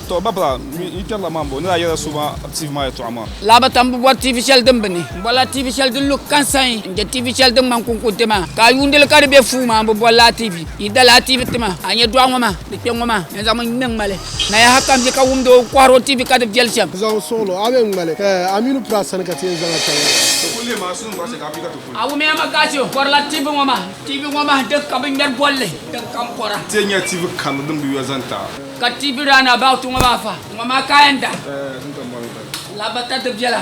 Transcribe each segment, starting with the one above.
To ba bala yi kpɛrila maa m-bo ni daa yɛla so maa TV maa yɛltɔɣa maa. Laabata m bi bɔri TV shɛli din bi ni. M bɔrila TV shɛli din lu kansai n-je TV shɛli din ŋmani kunkunti maa. Ka a yuundi li ka di be fuu maa, m bi bɔri lala TV. Yi da lala TV ti ma, a nya dɔɣu ŋɔ maa, di kpe ŋɔ maa, yɛn zaŋmi ŋ-ŋme ŋmali. Naya Hakam je ka wumdi o kɔhiri o TV ka di viɛli shɛm. Zaŋ suɣilo, a bee ŋmali, ka Aminu Pra sani ka ti yɛn zaŋ a chaŋ maa. Ti kuli lihi maa suŋ gba chɛ ka a bia ka ti kuli. A wumiya ma gachi o bɔrila TV ŋɔ maa. TV ŋɔ maa din ka bɛ ŋmɛri bolli din kam pɔra. Ti yɛn nya TV karili din bi yuya zaŋ ti a. Ka TV daa na about ŋɔ maa fa, ŋɔ maa ka a yɛn da. Labata di biɛla.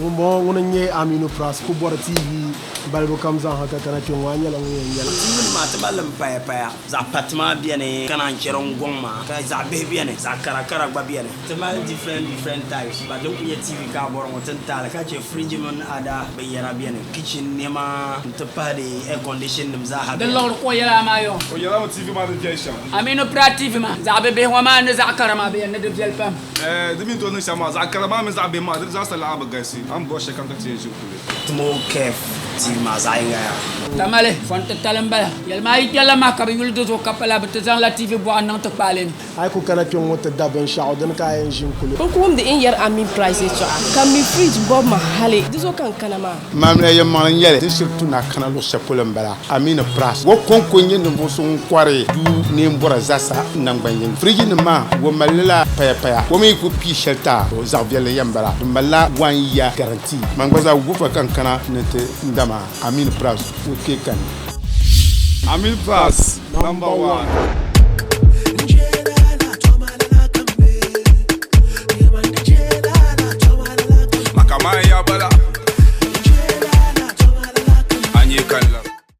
Ŋumbɔŋɔ ŋuni n-nyɛ Aminu Pras ku bɔri TV balibu kam zaa ha ka kana kpe ŋɔ, a nyɛla ŋun yɛn nyɛla. TV nim maa ti mali li m-paya paya. Zaɣ pati maa beni ka naan chɛ din gɔŋ maa ka zaɣ bihi beni zaɣ kara kara gba beni. Ti mali different different types but din kuli nyɛ TV ka a bɔri ŋɔ ti ni taali ka chɛ fridge mini other binyɛra beni kitchen nɛma n ti pahi di air condition nim zaa ha Din beni. liɣiri ka o yɛla maa yo. O yɛla mi TV maa ni viɛli shɛm. Aminu Pra TV maa zaɣ bibihi ŋɔ maa ni zaɣ kara maa bɛ yɛn ni di viɛli pam. Ɛɛ di mi ni tooi niŋ shɛm maa zaɣ kara maa mini zaɣ bihi maa di zaa sa laɣim bi galisi a ni bɔri shɛli kam ka ti yɛn ʒi n-kuli. Timo Kef TV maa zaɣ yinga yaa. Tamale, fɔnti tali m-bala. Yɛlima a yi kpɛrila mahi ka bɛ yuli di zuɣu ka pala bɛ ti zaŋla TV bɔɣa n-niŋ ti kpaali ni. A yi ku kana kpe ŋ-ŋɔ ti da binshɛɣu, dini ka a yɛn ʒi n-kuli? N ku wumdi n yɛri Amin Price yɛtɔɣa, ka mi fridge bɔbu ma hali di zuɣu ka n kana maa. Maamila yɛlimaŋli n-nyɛ li, ti shiri tu ni a kana luɣ shɛli polo m-bala. Aminu Price o kɔŋko n-nyɛ ninvuɣ so ŋun kɔri duu neen bɔra zaasa naŋgban yini. Firijinim maa, o mali li la payapaya. O mi yi ku pii shɛli ti a, zaɣ viɛlli yɛn bala. Di malila one year guarantee. Man gba zaa wufa ka n kana ni ti n dama Aminu Price o kpee kani. Aminu Price, number one.